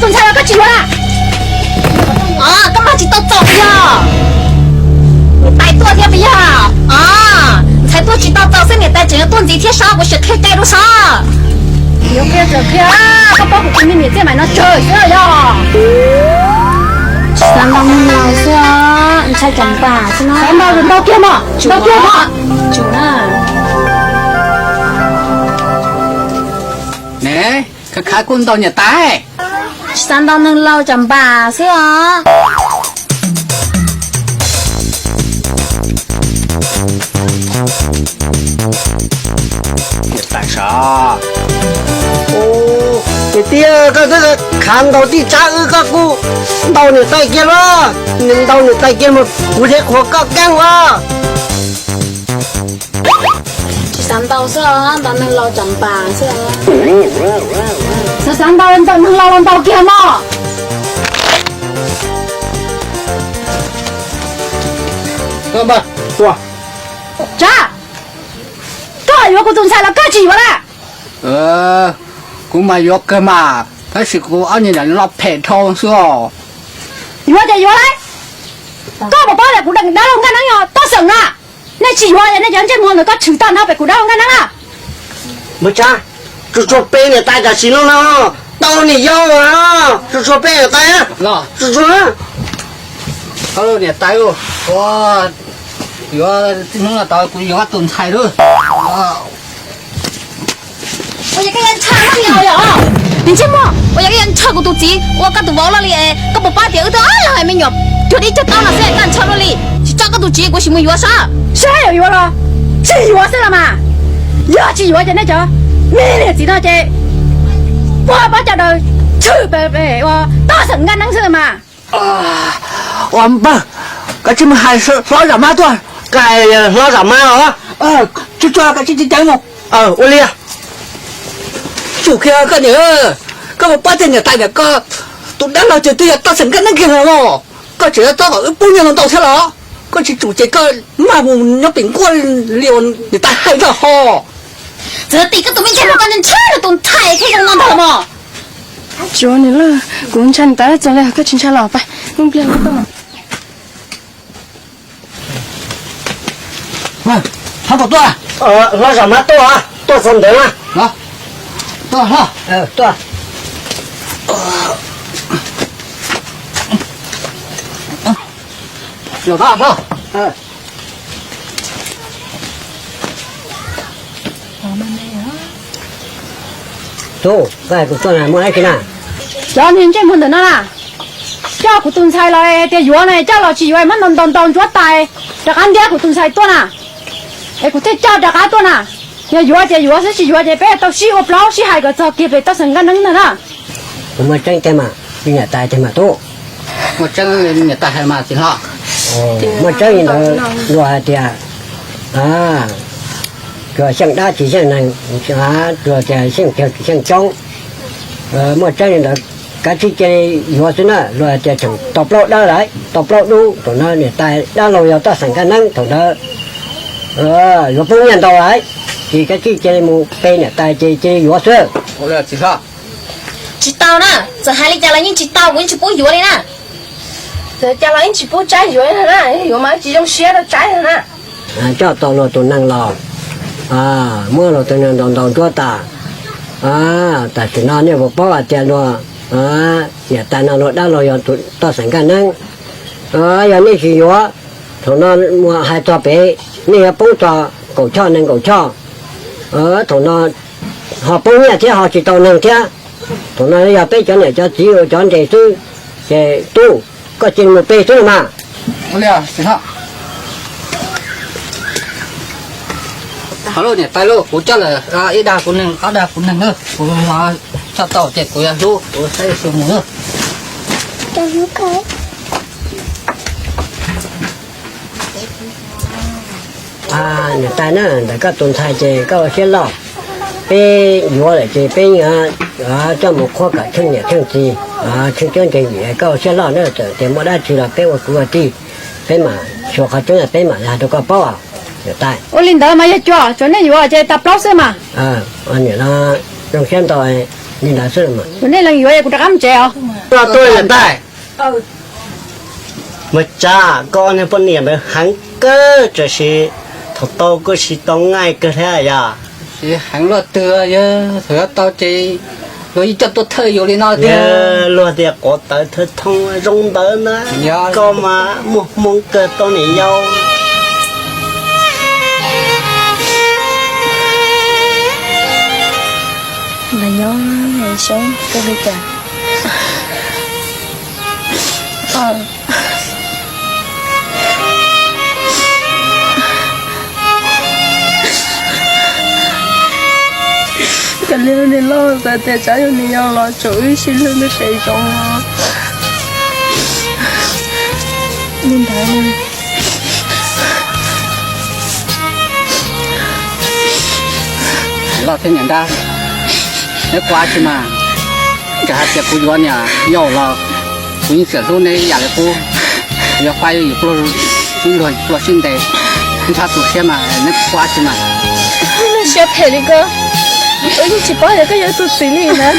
Ntxhais los koj tsis yuav na? Os, koj mag tsis tau txaus yog? Niam tais tuaj thiab puas yog? Os, ntxhais tuaj tsis tau txaus xwb niam tais tseem yuav tuaj ntxiv thiab sov, kuv sim qhia cai rau sov. Yuav qhia txawm qhia, koj paub kuv tus me niam txiaj npaum no tsawg xwb yog? Tsis xav ntau neeg laus xwb os, ntshai tsam npam xwb no. Xav ntau ntau kiag mog, ntau kiag mog. Tsum na. Ne, khav khav kuj ntau niam tais. Tsis xav ntau neeg laus tsam npam xwb os. Niam tais sav. Tiag tiag koj twb khav ntau tij tsab wb koj kuj ntau niam tais kiag los. Ntau niam tais kiag mas kuv thiaj qhuas koj keeb ua. Tsis xav ntau xwb os, ntau neeg laus tsam npam xwb. Xav xav ntau ntau neeg laus los ntau kiag mog. Tsav, koj yuav kuv tus ntxhais los koj tsis yuav na? Kuv mas yuav kawg mas, tab sis kuv ob niag niam los phem dhau xwb os. Yuav ces yuav lauj. Koj puas paub tias kuv dab laug Nkaj Neeb yog toj xeem na? Nej tsis yuav es nej cov ntsej muag ntawd koj tshwm tag nrho pem kuv dab laug Nkaj Neeb na. Muaj Tsab, tsuag tsuag pe niam tais tam sim no no, tau niam yau, tsuag tsuag pe niam tais, tsuag tsuag. Niam tais, yuav txij hnub no tod kuv yuav koj tus ntxhais lawm. Ua yog koj yuav ntshaw kuv tus txiv ua koj tus vauv luaj li, koj puas paub tias wb twb ob leeg hais me nyuam cuag dib cuag taub no xwb koj ntshaw luaj li, tsis tso koj tus txiv kuv sim mus yuav saib. Saib yuav yuav los tsis yuav xwb los mas. Yog tsis yuav ces nej cov me niam txiv no ces puag pab cov daws tshwm pem ua toj xeem Nkaj Neeb xwb los mas. Ua npawg, koj tsis mus hais hlob zam mab tuaj. Hlob zam mab os. Tsuag tsuag koj tsis tsis ceev mus. Ua li, tsum kiag koj niam, koj mus pab tej niam tais niam koj, tus dab laug ces twb yog toj xeem Nkaj Neeb kiag los, koj tseem yuav txob kom wb pub nyiaj ntau thiab los? Koj tsis tsum ces koj maj mus nyob pem nkuaj li uas niam tais hais tag ho. Txawm tim koj tus me ntxhais los koj ntshaw tus ntxhais thiaj zoo no ntag los mas. Tsuav niam lawm, kuv ntshai niam tais txog li, koj tsis ntshai los pab lub npliag lub toj. Hlob tuaj, hlob zam mab tuaj, tuaj txog ntawd na. Tuaj hlob, tuaj. Tub, koj hais kuv tuaj na muaj dab tsi na? Cov niag ntsej muag ntawm no na, coj kuv tus ntxhais los tias yuav na, coj los tsis yuav muab ntaus ntaus ntaus ntsuab tais, rov qab ntiab kuv tus ntxhais tuaj na, es kuv thiaj coj rov qab tuaj na. Yog yuav ces yuav xwb, tsis yuav ces peb tau sib ua plaub sib hais kom txog kiag pem toj xeem Nkaj Neeb ntag na. Kuv muaj tseeb tiag mas, li niam tais tiag mas tub. Muaj tseeb li niam tais hais mas txiv hlob. Muaj tseeb li ntawd luag hais tias, tsuas xyeej dab tsis xyeej neeg, tsuas tias xyeej cawg tsis xyeej coob. Muaj tseeb li ntawd, kav tsij cia li yuav xwb na, luag hais tias tseem tau plaub dawb lawm, tau plaub dub, thaum no niam tais dab laug yog toj xeem Nkaj Neeb thaum ntawd yuav poob nyiaj ntau lawm, ces kav tsij cia li mus pe niam tais ces cia li yuav xwb. Tsis tau na, txawm hais li cas los yeej tsis tau, kuv yeej tsis pub yuav li na. Txawm cas los yeej tsis pub Tsab yuav na, yuav mas tsis zoo siab rau Tsab na. Coj tau luag tus neeg los, muab luag tus neeg ntaus ntaus nruab tas. Tam sim no nej puas paub hais tias luag niam tais no luag dab laug yog toj xeem Nkaj Neeb. Yog nej tsis yuav, thaum no mus hais txog pem, nej yuav poob txog kaum choj nees nkaum choj. Thaum no ho poob nyiaj thiab ho tsis tau neeg thiab. Thaum no yog peb cov niam cov txiv ua cov nres xwb, ces tub, koj cia li mus pe xwb los mas. Hos lauj niam tais lauj, kuv coj lawm ib dag kuv neeg ob dag kuv neeg, kuv coj tau ces kuv yuav hlub kuv saib xyuas mus. Niam tais na, ntawm koj tus ntxhais ces koj ua siab loj. Peb yuav lawm ces peb coj mus qhuab kom tsheej niam tsheej txiv, tsheej cuab tsheej yim, koj ua siab loj na, txawm tias muaj dab tsi los peb ua kwv ua tij, peb mam xyuas qhov tseeb peb mam hais rau koj paub. Niam tais. Ua li ntawd mas yog cua, tsuav nej yuav ces tau plaub xwb mas. Niam no zoo siab ntau, Li ntawd xwb mas. Nej leej yuav, kuv rov qab mus tsev os. Tuaj tuaj ntag. Mas Tsav, koj ob niag poj niam ntawd heev kawg, tab sis thaum tau koj tsis tau nqaij kawg thiab yog. Heev luaj twg, thaum yuav tau ces luag yeej coj tuaj thawj yus li no tiag. Luag tias quav tawv thawj thoob zoo ntawd na, koj mas muaj hmoo kawg tau niam yau. Kav liam, niam loj xav tias Tsav yog niam yau los tseem ib sij hlub nws pem zoo os. Li ntawd, loj thiab niam nrab, neb kuv ua tsi mas, txawm hais tias kuv yuav niam yau los kuv yeej tseem hlub neb ib yam li qub. Kuv yuav faib yus pluag, sib luag yus pluag sib ntes, ntshav tu siab mas neb kuv ua tsi mas. Nej siab phem li koj, wb yeej tsis paub tias koj yog ib tug txiv li na.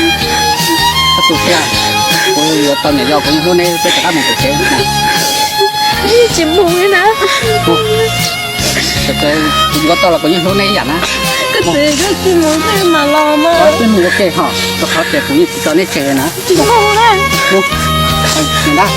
Txhob tu siab, kuv yuav tau niam yau kuv yeej hlub neb, peb rov qab mus pem tsev na. Wb yeej tsis mus li na. Kuv yuav tau los kuv yeej hlub neb ib yam na. Koj txiv, koj cia mus, koj mam los mas. Koj mus ua ke ho, rau qhov tias kuv yeej tsis tso neb tseg na. Tsis mus na. Mus. Niam nrab.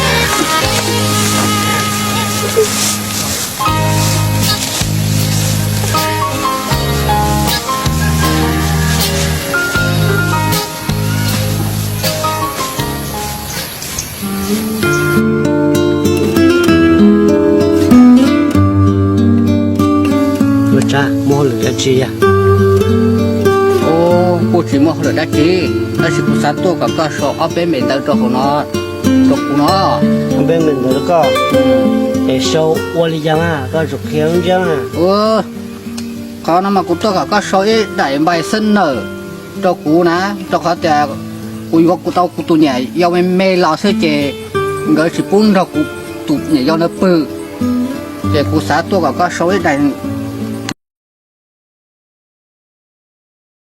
Ua cas muaj hauj lwm dab tsi? Kuj tsis muaj hauj lwm dab tsi, tab sis kuv xav tuaj kom koj sau ob peb me ntawv rau hauv no, rau kuv no. Ob peb me ntawv rau koj? Es sau ua li cas mas koj tsum qhia wb ntsia. Qhov no mas kuv tuaj kom koj sau ib daim npaim xeeb nawm rau kuv na, rau qhov tias kuv yuav kuv tau kuv tus niam yau me me los xwb ces nkawd tsis pub nrog kuv tus niam yau ntawd pw. Ces kuv xav tuaj kom koj sau ib daim